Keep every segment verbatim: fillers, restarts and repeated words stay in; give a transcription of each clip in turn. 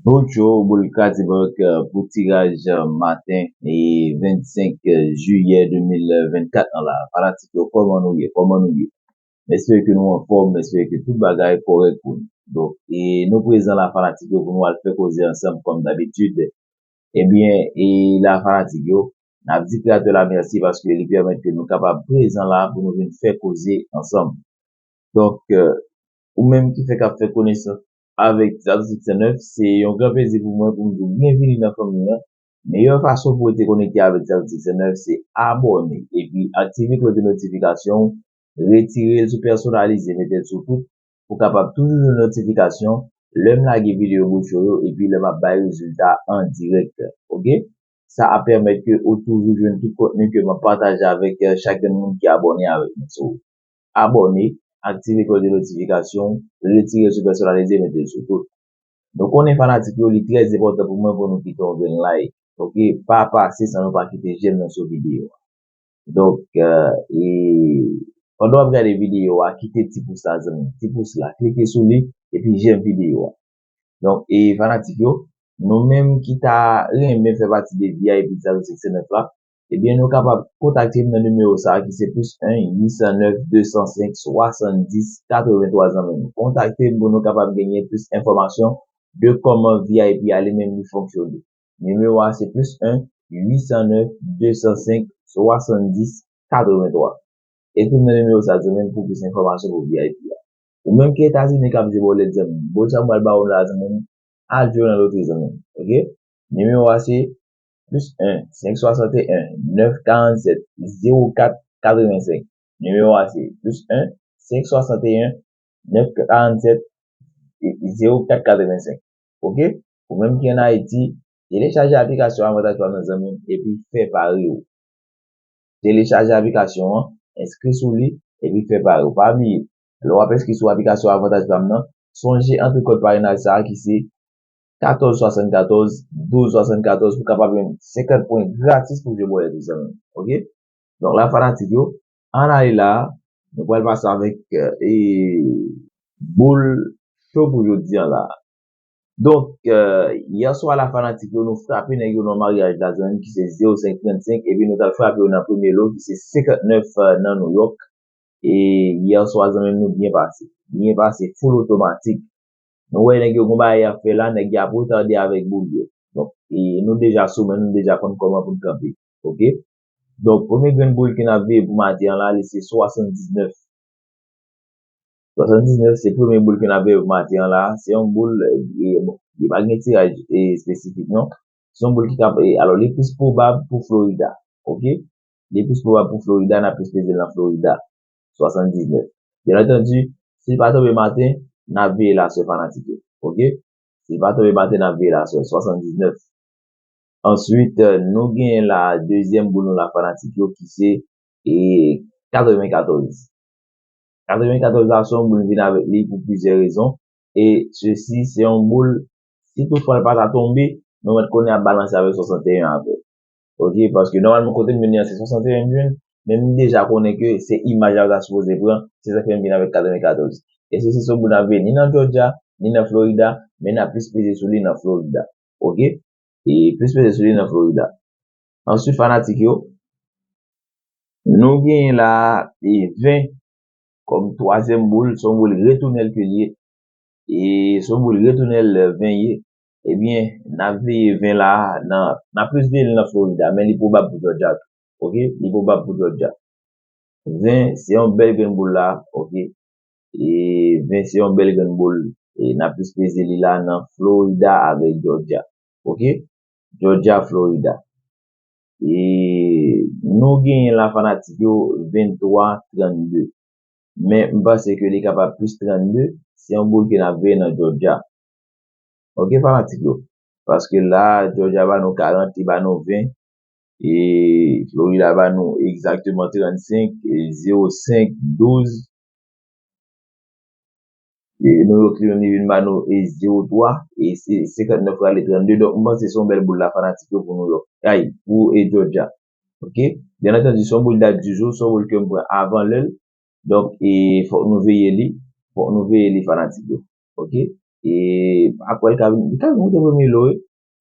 Bonjou, boul Krazy Bank, euh, pou tiraj, euh, maten e vennsenk jiyè de mil vennkat an la. Fanatik yo, kòman nou ye? Kòman nou ye? M espere ke nou anfòm, m espere ke tout bagay kòrèk pou nou. Donk, e nou prezan la, fanatik yo, pou nou al fè koze ansanm kòm dabitid. Ebyen, e la, fanatik yo, n ap di kreyatè la mèsi paske li pèmèt ke nou kapab prezan la pou nou vin fè koze ansanm. Donk, euh, ou menm ki fèk ap fè konesans avèk Tizazou Six nèf, se yon gran plezi pou mwen pou m di w byenvini nan fanmi an. Meyè fason pou w rete konekte avèk Tizazou Six nèf, se abòne epi aktive klòch de notifikasyon, retire l sou pèsonalize, mete l sou tout, pou w kapab toujou jwenn notifikasyon lè m lage videyo Boul Show yo epi lè m ap bay rezilta an dirèk. Oke? Sa ap pèmèt ke ou toujou jwenn tout kontni ke m ap pataje avèk, euh, chak grenn moun ki abòne avèk mwen. So, abòne, aktive klòch de notifikasyon, retire l sou pèsonalize, mete l sou tout. Nou konnen fanatik yo, li trè enpòtan pou mwen pou nou kite yon grenn like. Oke, pa pase san nou pa kite jèm nan sou videyo a. Donk, euh, e pandan w ap gade videyo a, kite ti pous la, zanmi m. Ti pous la, klike sou li, epi jèm videyo a. Donk, e fanatik yo, nou menm ki ta renmen fè pati de V I P Tizazou Six nèf la, ebyen, nou kapab kontakte m nan nimewo sa a ki se plis en uit san nèf de san senk swasanndis katrevenntwa, zanmi m. Kontakte m pou nou kapab genyen plis enfòmasyon de kòman V I P a li menm li fonksyone. Nimewo a se plis en uit san nèf de san senk swasanndis katrevenntwa. Ekri m nan nimewo sa a, zanmi m, pou plis enfòmasyon pou V I P a. Ou menm ki Etazini k ap jwe bòlèt, zanmi m, bòl sa m pral ba w la, zanmi m, al jwe nan lotri, zanmi m. Oke? Nimewo a se plis en senk swasanteyen nèf karannsèt zewo kat katrevensenk. Nimewo a se plis en senk swasanteyen nèf karannsèt zewo kat katrevensenk. Oke? Ou menm ki ann Ayiti, telechaje aplikasyon Avantaj Pam nan, zanmi m, epi fè pari w. Telechaje aplikasyon an, enskri sou li, epi fè pari w. Pa bliye, lè w ap enskri sou aplikasyon Avantaj Pam nan, sonje antre kòd parenaj sa a ki se katòz swasannkatòz, douz swasannkatòz pou w kapab jwenn senkant pwen gratis pou jwe bòlèt ou, zanmi m. Oke? Donk la, fanatik yo, ann ale la, nou pral pase avèk, euh, e, boul cho pou jodi a la. Donk, euh, yè swa la, fanatik yo, nou frape nèg yo nan maryaj la, zanmi m, ki se zewo senk trannsenk, epi nou t al frape yo nan premye lo, ki se senkantnèf, euh, nan Nouyòk. E yè swa, zanmi m, nou byen pase. Byen pase, full otomatik. Nou wè nèg yo gon bagay y ap fè la, nèg yo ap retade avèk boul yo. Donk, e nou deja sou men, nou deja konn kòman pou n kanpe. Oke? Donk, premye grenn boul ke n ap veye pou maten an la, li se swasanndiznèf. Swasanndiznèf, se premye boul ke n ap veye pou maten an la. Se yon boul, e, bon, li pa gen tiraj, e, espesifik, non. Se yon boul ki ka, e, alò, li plis pwobab pou Florida. Oke? Li plis pwobab pou Florida, n ap plis peze l nan Florida. Swasanndiznèf. Byen antandi, si l pa tonbe maten, n ap veye l aswè, fanatik yo. Oke? Si l pa tonbe maten, n ap veye l aswè. Swasanndiznèf. Answit, euh, nou genyen la, dezyèm boul nou la, fanatik yo, ki se, e, katrevenkatòz. Katrevenkatòz la, se yon boul m vin avèk li pou plizyè rezon. E sesi, se yon boul, si toutfwa l pa ta tonbe, nou mèt konnen ap balanse avèk swasannteyen avè l. Oke, paske nòmalman kote m vini an se swasannteyen m jwenn, men m deja konnen ke se imaj la yo ta sipoze pran, se sa k fè m vin avèk katrevenkatòz. E sesi se yon boul n ap veye ni nan Georgia, ni nan Florida, men n ap plis peze sou li nan Florida. Oke? E plis peze sou li nan Florida. Answit, fanatik yo, nou genyen la, e, ven kòm twazyèm boul, se yon boul retounen l ke l ye. E se yon boul retounen l ven ye. Ebyen, n ap veye ven la, nan, n ap plis veye l nan Florida, men li pwobab pou Georgia tou. Oke? Li pwobab pou Georgia. Ven, se yon bèl grenn boul la, oke? E ven, se yon bèl grenn boul. E n ap plis peze li la nan Florida avèk Georgia. Oke? Georgia, Florida. E nou genyen la, fanatik yo, venntwa trannde. Men m panse ke li kapab plis trannde, se yon boul ke n ap veye nan Georgia. Oke, fanatik yo. Paske la, Georgia ba nou karant, li ba nou ven. E Florida ba nou egzakteman trannsenk, e zewo senk, douz. E New York li menm li vin ba nou, e zewo twa, e se senkantnèf rale trannde. Donk, m panse se yon bèl boul la, fanatik yo, pou New York. Ay, pou, e, Georgia. Oke? Byen antandi, se yon boul dat di jou, se yon boul ke m pran avan lè l. Donk, e, fòk nou veye li. Fòk nou veye li, fanatik yo. Oke? E m pa kwè l ka vin, li ka vin moute premye lo, wi.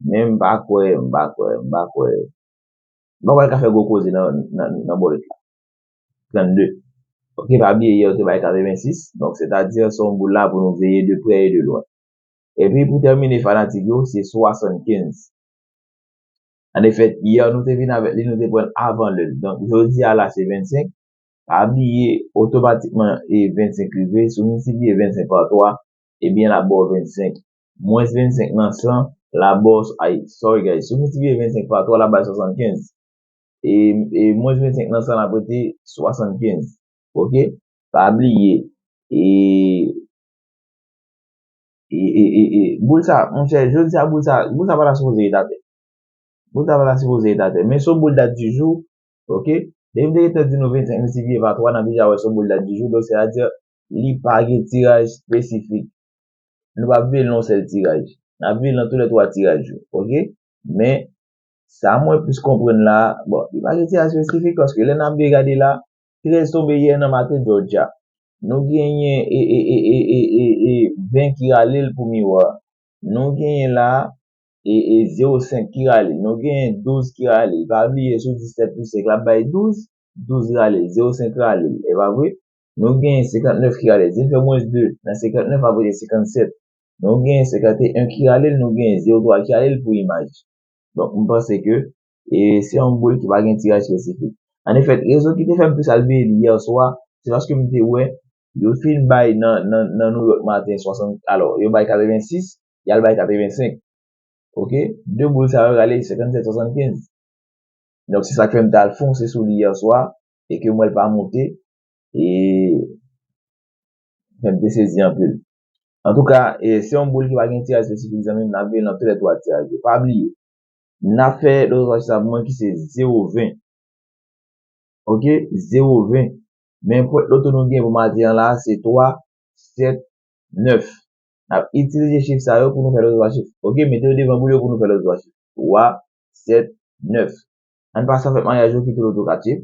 Men m pa kwè, m pa kwè, m pa kwè. M pa kwè l ka fè gwo koze nan, nan, nan bòlèt la. Trannde. Ok, pa bliye yè yo te bay katrevensis. Donk, sètadi, se yon boul la pou nou veye de prè e de lwen. Epi, pou tèmine, fanatik yo, se swasannkenz. An efè, yè nou te vin avèk li, nou te pran l avan lè l. Donk, jodi a la, se vennsenk. Pa bliye, otomatikman, e vennsenk rive, si w miltipliye vennsenk pa twa, ebyen, l ap ba w vennsenk. Mwens vennsenk nan san, l ap ba w, ay, sorry guys, si w miltipliye vennsenk pa twa, l ap ba w swasannkenz. E, e mwens vennsenk nan san, l ap rete swasannkenz. Ok? Pa bliye, e, e, e, e, e, boul sa, monchè, jodi a, boul sa, boul sa pa ta sipoze ret atè. Boul sa pa ta sipoze ret atè. Men se yon boul dat di jou, ok? Depi m te gentan di nou vennsenk miltipliye pa twa, n ap deja wè se yon boul dat di jou. Donk, sètadi, li pa gen tiraj espesifik. Nou p ap veye l nan yon sèl tiraj. N ap veye l nan toulètwa tiraj yo, ok? Men, sa mwen plis konprann la, bon, li pa gen tiraj espesifik, paske lè n ap byen gade la, trèz tonbe yè nan maten Georgia. Nou genyen e, e, e, e, e, e, e ven ki rale l pou miwa. Nou genyen la, e, e zewo senk ki rale l. Nou genyen douz ki rale l. Pa bliye, si w disèt plis senk, l ap bay douz, douz rale l, zewo senk rale l. E pa vre? Nou genyen senkantnèf ki rale l. Si n fè mwens de nan senkantnèf, ap rete senkannsèt. Nou genyen senkanteyen ki rale l, nou genyen zewo twa ki rale l pou imaj. Donk, m panse ke, e, se yon boul ki pa gen tiraj espesifik. An efè, rezon ki te fè m plis al veye li yè swa, se paske m te wè, yo fin bay nan, nan, nan New York maten swasant, alò, yo bay katrevensis, y al bay katrevensenk. Ok? De boul sa yo rale senkannsèt swasannkenz. Donk, se sa k fè m t al fonse sou li yè swa, e ke m wè l pa moute, e fè m te sezi anpil. Antouka, e, se yon boul ki pa gen tiraj espesifik, zanmi m, n ap veye l nan toulètwa tiraj yo. Pa bliye, n ap fè lòt swasif sa pou mwen ki se zewo ven. Ok? Zewo ven. Men pwent loto nou gen pou maten an la, se twa, sèt, nèf. N ap itilize chif sa yo pou nou fè lòt twa chif. Ok? Mete yo devan boul yo pou nou fè lòt twa chif. Twa, sèt, nèf. Ann pase avèk maryaj yo ki tou loto kat chif.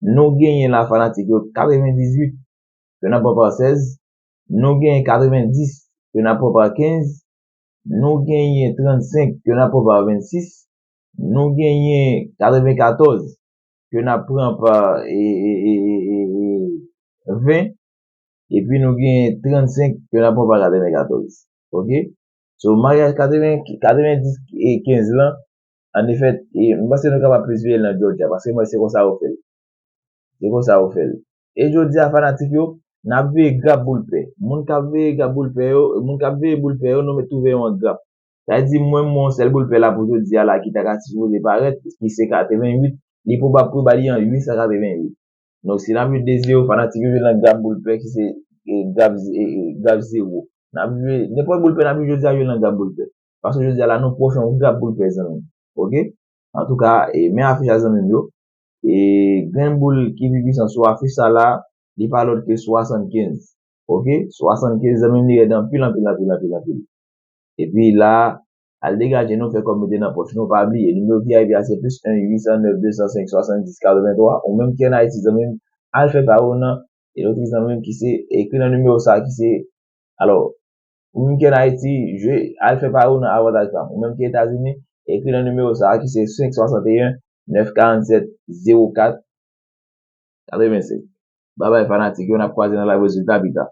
Nou genyen la, fanatik yo, katrevendizuit ke n ap pran pa sèz. Nou genyen katrevendis ke n ap pran pa kenz. Nou genyen trannsenk ke n ap pran pa vennsis. Nou genyen katrevenkatòz ke n ap pran pa, e, e, e, e, e, e, ven. Epi nou genyen trannsenk ke n ap pran pa katrevenkatòz. Ok? So, maryaj katreven, katrevendis e kenz lan, an efè, e, m panse nou kapab plis veye l nan Georgia, paske mwen se konsa yo fè l. Se konsa yo fè l. E jodi a, fanatik yo, n ap veye graf boul pè. Moun k ap veye graf boul pè yo, moun k ap veye boul pè yo, nou mèt twouve yo an graf. Sa vle di, mwen, m wè yon sèl boul pè la pou jodi a la ki ta ka sipoze parèt, ki se katreventuit, li pwobab pou ba li an uit san katreventuit. Donk, si n ap jwe de zewo, fanatik yo jwe nan graf boul pè ki se, e, graf, e, e, graf zewo. N ap jwe, nenpòt boul pè n ap jwe jodi a, jwe nan graf boul pè. Paske jodi a la, nou pwòch yon graf boul pè, zanmi m. Ok? Antouka, e, men afich la, zanmi m yo. E, grenn boul ki pi pwisan sou afich sa la, li pa lòt ke swasannkenz. Ok? Swasannkenz, zanmi m, li rèd anpil, anpil, anpil, anpil, anpil. Epi la, al degaje nou, fè kòb mete nan pòch nou. Pa bliye, nimewo V I P a se plis en uit san nèf de san senk swasanndis katrevenntwa. Ou menm ki ann Ayiti, zanmi m, al fè pa ou nan, e lòt zanmi m ki se, ekri nan nimewo sa ki se, alò, ou menm ki ann Ayiti, jwe, al fè pa ou nan avantaj pa m. Ou menm ki Etazini, ekri nan nimewo sa ki se senk swasanteyen, nèf karannsèt, zewo kat, katrevensenk. Babay fanatik yo, n ap kwaze nan live rezilta pita.